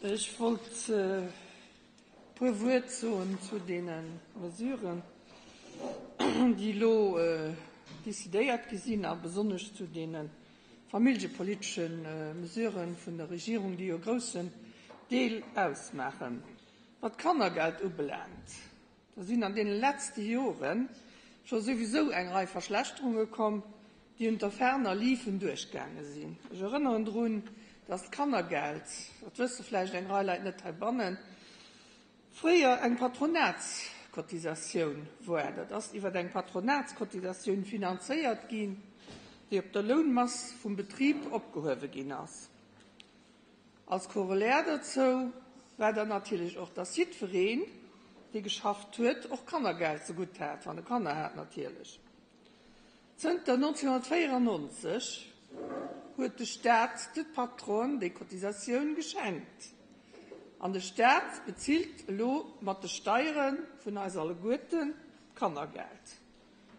Ech wollt e puer Wuert soen zu deene Mesuren, déi elo decidéiert gi sinn, a besonnesch zu deene familljepolitesche Mesurë vun der Regierung, déi jo e groussen Deel ausmaachen. Wat d'Kannergeld ubelaangt, Da sinn an deene letzte Jore scho souwisou eng Rei Verschlechterunge komm, déi unter ferner liefen duerchgaange sinn. Ech erënneren drun, dass d'Kannergeld, dat wësse vläicht eng Rei Leit net heibannen, fréier eng Patronatskotisatioun war. Dat ass iwwer eng Patronatskotisatioun finanzéiert ginn, déi op der Lounmass vum Betrib opgehuewe ginn ass. Als Corollaire dozou war dann natierlech och, dass jiddwereen, dee geschafft huet, och Kannergeld zegutt hat, wann e Kanner hat natierlech. Zënter 1994 huet de Staat de Patronen déi Cotisatioun geschenkt an de Staat bezilt elo mat de Steiere vun eis alleguerten d'Kannergeld.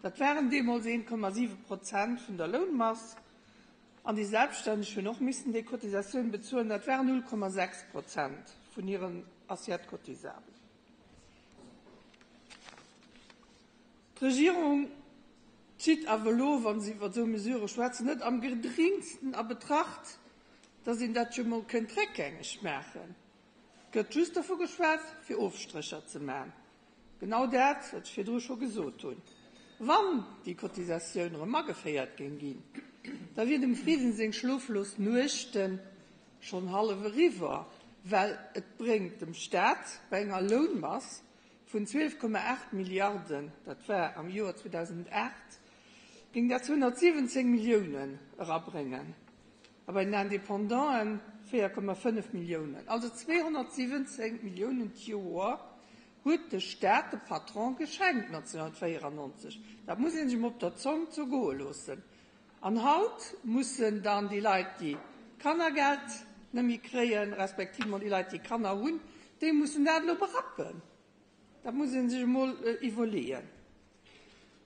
Dat waren deemools 1,7 Prozent vun der Lounmass. An déi Selbststänneg hunn och missen déi Cotisatioun bezuelen, dat waren 0,6 Prozent vun hirem Assiette cotisable. D'Regierung zitt awer elo, wa se iwwer esou Mesurë schwätzen, net am geringsten a Betracht, datt een dat jo emol kënnt réckgängeg maachen. Et gëtt just dervu geschwat, fir Ofstrécher ze maachen. Genau dat, wat ech virdru scho gesot hunn. Wann déi Cotisatioun erëm ageféiert géing ginn, da wier dem Frieden seng schloflos Nuechte schonn hallef eriwwer, well et bréngt dem Staat bei enger Lounmass vun 12,8 Milliarden, dat war am Joer 2008, géing dat 217 Milliounen erabréngen a bei den Independanten 4,5 Milliounen, also 217 Milliounen d'Joer huet de Staat de Patron geschenkt 1994. Dat muss ee sech emol op der Zong zergoe loossen. An haut mussen dann déi Leit, déi d'Kannergeld net méi kréien, respektiv mol déi Leit, déi Kanner hunn, déi mussen dat elo berappen. Dat muss ee sech emol iwwerleeën.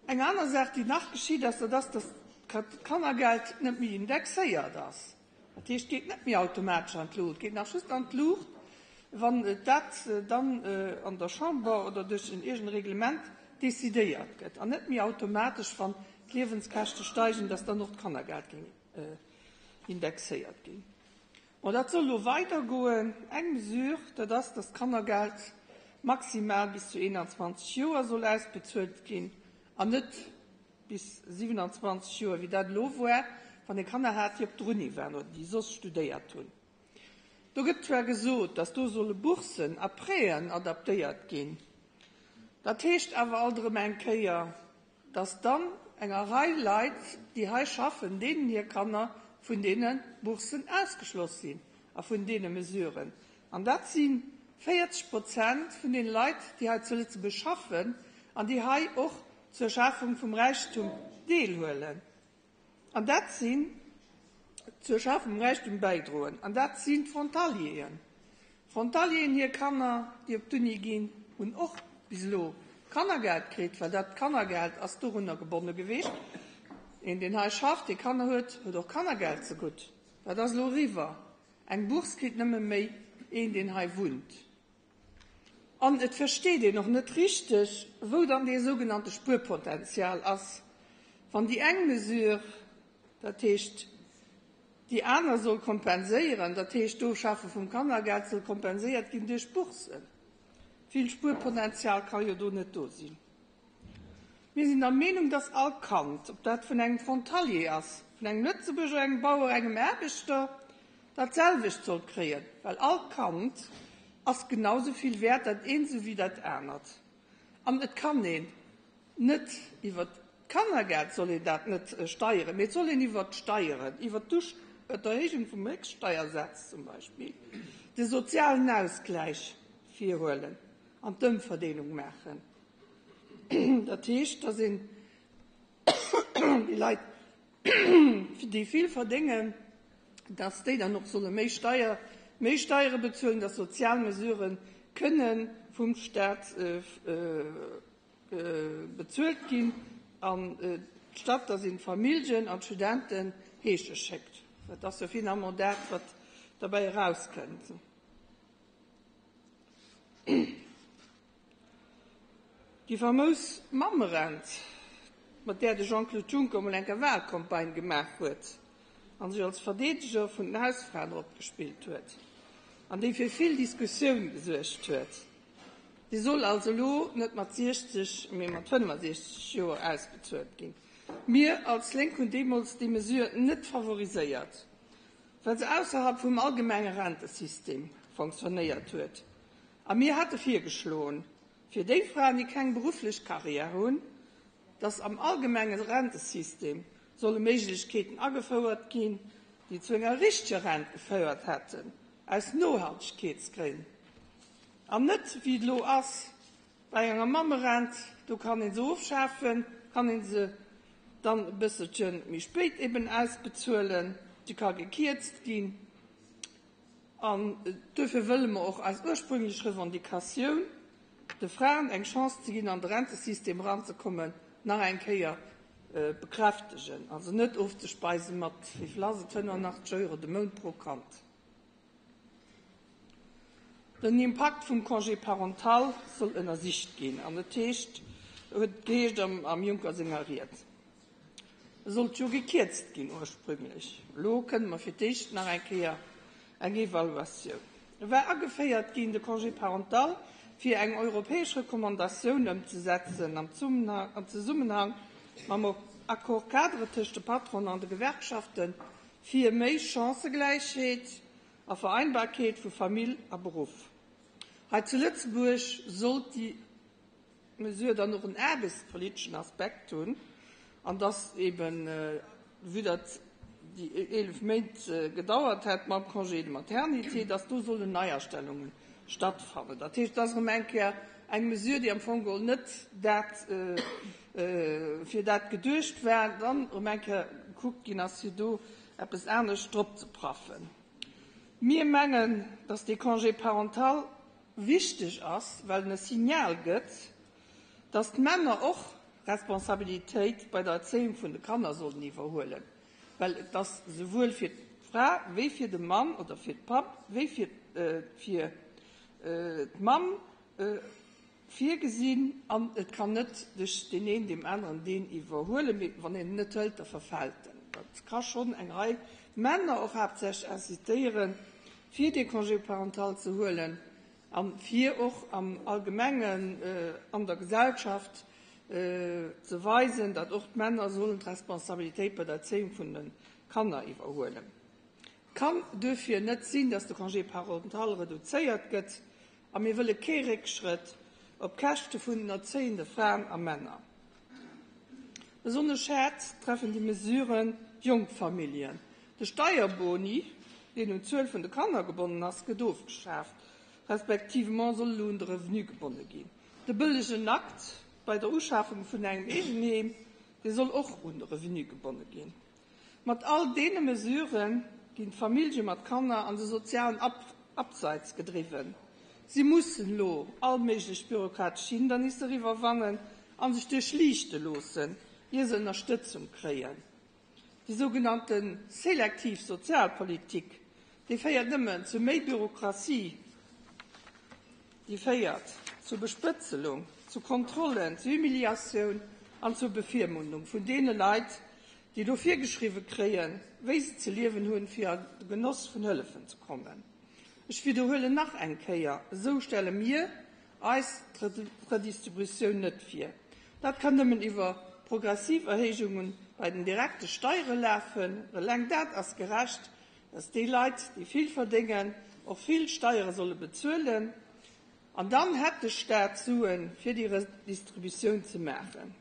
Eng aner Saach, déi nach geschitt ass, dat ass, datt d'Kannergeld net méi indexéiert ass. Dat heescht, et geet net méi automatesch an d'Luucht. Et geet nach just an d'Luucht, wann dat dann an der Chamber oder duerch en iergend Reglement decidéiert gëtt, an net méi automatesch, wann d'Liewenskäschte steigen, datt dann och d'Kannergeld géing indexéiert ginn. Bon, dat soll elo weidergoen. Eng Mesure, dat ass, dass d'Kannergeld maximal bis zu 21 Joer soll ausbezuelt ginn an net bis 27 Joer, wéi dat elo war, wann ee Kanner hat, déi op der Uni waren oder déi soss studéiert hunn. Do gëtt zwar gesot, dass do solle Boursen a Prêten adaptéiert ginn. Dat heescht awer alt erëm eng Kéier, dass dann enger Rei Leit, déi hei schaffen, deenen hir Kanner vun deene Boursen ausgeschloss sinn a vun deene Mesuren. An dat si 40 Prozent vun deene Leit, déi hei zu Lëtzebuerg schaffen an déi hei och zur Schafung vum Räichtum deelhuelen. An dat sinn, zur Schafung vum Räichtum bäidroen, an dat sinn d'Frontalieren. D'Frontalieren hir Kanner, déi op d'Uni ginn, hunn och bis elo Kannergeld kritt, well dat Kannergeld ass dorunner gebonne gewiescht. Een, deen hei schafft, dee Kanner huet, huet och Kannergeld zegutt. Dat ass elo eriwwer. Eng Bourse kritt nëmme méi een, deen hei wunnt. An et versteet een och net richteg, wou dann dee sougenannte Spuerpotenzial ass, wann déi eng Mesure, dat heescht déi aner soll kompenséieren, dat heescht d'Ofschafe vum Kannergeld soll kompenséiert ginn duerch Boursen. Vill Spuerpotenzial ka jo do net do sinn. Mir sinn der Meenung, dass all Kand, ob dat vun engem Frontalier ass, vun engem Lëtzebuerger, engem Bauer, engem Aarbechter, dat selwecht sollt kréien, well all Kand ass genau sou vill wäert, dat eent esou wéi dat anert. An et kann een net iwwert d'Kannergeld soll een dat net steieren, mee et soll een iwwert d'Steieren, iwwert d'Erhéijung vum Héchststeiersaz zum Beispill, de sozialen Ausgläich virhuelen an d'Ëmverdeelung maachen. Dat heescht, dass een déi Leit, déi vill verdéngen, dass déi dann och solle méi Steier, méi Steiere bezuelen, dass sozial Mesurë kënne vum Stat bezuelt ginn, anstatt dass een d'Familljen an d'Studenten heesche schéckt. Dat ass jo finalement dat, wat derbäi erauskënnt. Déi famous Mammerent, mat där de Jean-Claude Juncker emol eng Kéier Wahlcampagne gemaach huet a sech als Verdeedeger vun den Hausfraen eropgespillt huet an déi fir vill Diskussioun gesuergt huet, déi soll also elo net mat 60, mee mat 65 Joer ausbezuelt ginn. Mir als Lénk hunn deemools déi Mesure net favoriséiert, well se ausserhalb vum allgemenge Rentesystem fonctionnéiert huet. A mir hate virgeschloen, fir déi Fraen, déi keng berufflech Carrière hunn, dass am allgemenge Rentesystem solle Méiglechkeeten agefouert ginn, déi zu enger richteger Rent gefouert hätten, aus Nohaltegkeetsgrénn, an net, wéi et elo ass bei enger Mammerent, do kann ee se ofschafen, kann ee se dann e bësselche méi spéit eben ausbezuelen, se ka gekierzt ginn. An duerfir wëlle mer och eis ursprünglech Revendicatioun, de Fraen eng Chance ze ginn, an de Rentesystem eranzekommen, nach eng Kéier bekräftegen, also net ofzespeise mat, wéi vill ass et, 85 Euro de Mount pro Kand. Den Impakt vum Congé parental soll ënnersicht ginn, an et heescht, huet et geheescht am Juncker senger Ried. E sollt jo gekierzt ginn ursprünglech. Elo kënne mer fir d'éischt nach eng Kéier eng Evaluatioun. E war ageféiert ginn, de Congé parental, fir eng europäesch Recommandatioun ëmzesetzen am Zesummenhang mam Accord-cadre tëscht de Patronen an de Gewerkschafte fir méi Chancëgläichheet a Vereinbarkeet vu Famill a Beruff. Hei zu Lëtzebuerg sollt déi. Mesure dann och en aarbechtspoliteschen Aspekt hunn an dass eben, vue datt déi 11 Méint gedauert hätt mam Congé de maternité, dass do sollen Neiastellunge stattfannen. Dat heescht, et ass erëm eng Kéier eng Mesure, déi am Fong geholl net dat, fir dat geduecht war, dann erëm eng Kéier gekuckt ginn ass, fir do eppes anescht dropzepraffen. Mir mengen, dass dee Congé parental wichteg ass, well en e Signal gëtt, dass d'Männer och Responsabilitéit bei der Erzéiung vun de Kanner sollen iwwerhuelen, well et ass souwuel fir d'Fra wéi fir de Mann oder fir de Papp wéi fir d'Mamm virgesinn an et kann net duerch deen een deem aneren deen iwwerhuelen, mee wann een en net hëlt, da verfält en. Dat ka schonn eng Rei Männer och haaptsächlech incitéieren, fir dee Congé parental ze huelen a fir och am Allgemengen an der Gesellschaft ze weisen, datt och d'Männer sollen d'Responsabilitéit bei der Erzéiung vun de Kanner iwwerhuelen. Et kann duerfir net sinn, datt de Congé parental reduzéiert gëtt a mir wëlle kee Réckschrëtt op Käschte vun den erzéiende Fraen a Männer. Besonnesch haart treffen déi Mesuren jonk Familljen. De Steierboni, deen un d'Zuel vun de Kanner gebonnen ass, gëtt ofgeschaaft, respectivement soll elo un de Revenu gebonne ginn. De bëllegen Akt bei der Uschafung vun engem Eegenheem, dee soll och un de Revenu gebonne ginn. Mat all deene Mesurë ginn d'Famillje mat Kanner an de sozialen Abseits gedriwwen. Si mussen elo all méiglech bürokratesch Hindernisser iwwerwannen a sech duerchliichte loossen, ier se Ënnerstëtzung kréien. Déi sougenannte selektiv Sozialpolitik, déi féiert nëmmen zu méi Bürokratie, déi féiert zu Bespëtzelung, zu Kontrollen, zu Humiliatioun an zur Bevirmundung vun deene Leit, déi do virgeschriwwe kréien, wéi se ze liewen hunn, fir an de Genoss vun Hëllefen ze kommen. Ech widderhuelen nach eng Kéier, Esou stelle mir eis d'Redistributioun net vir. Dat kann nëmmen iwwer progressiv Erhéijunge bei den direkte Steiere lafen. Eleng dat ass gerecht, dass déi Leit, déi vill verdéngen, och vill Steiere solle bezuelen. An dann hätt de Staat Suen, fir déi Redistributioun ze maachen.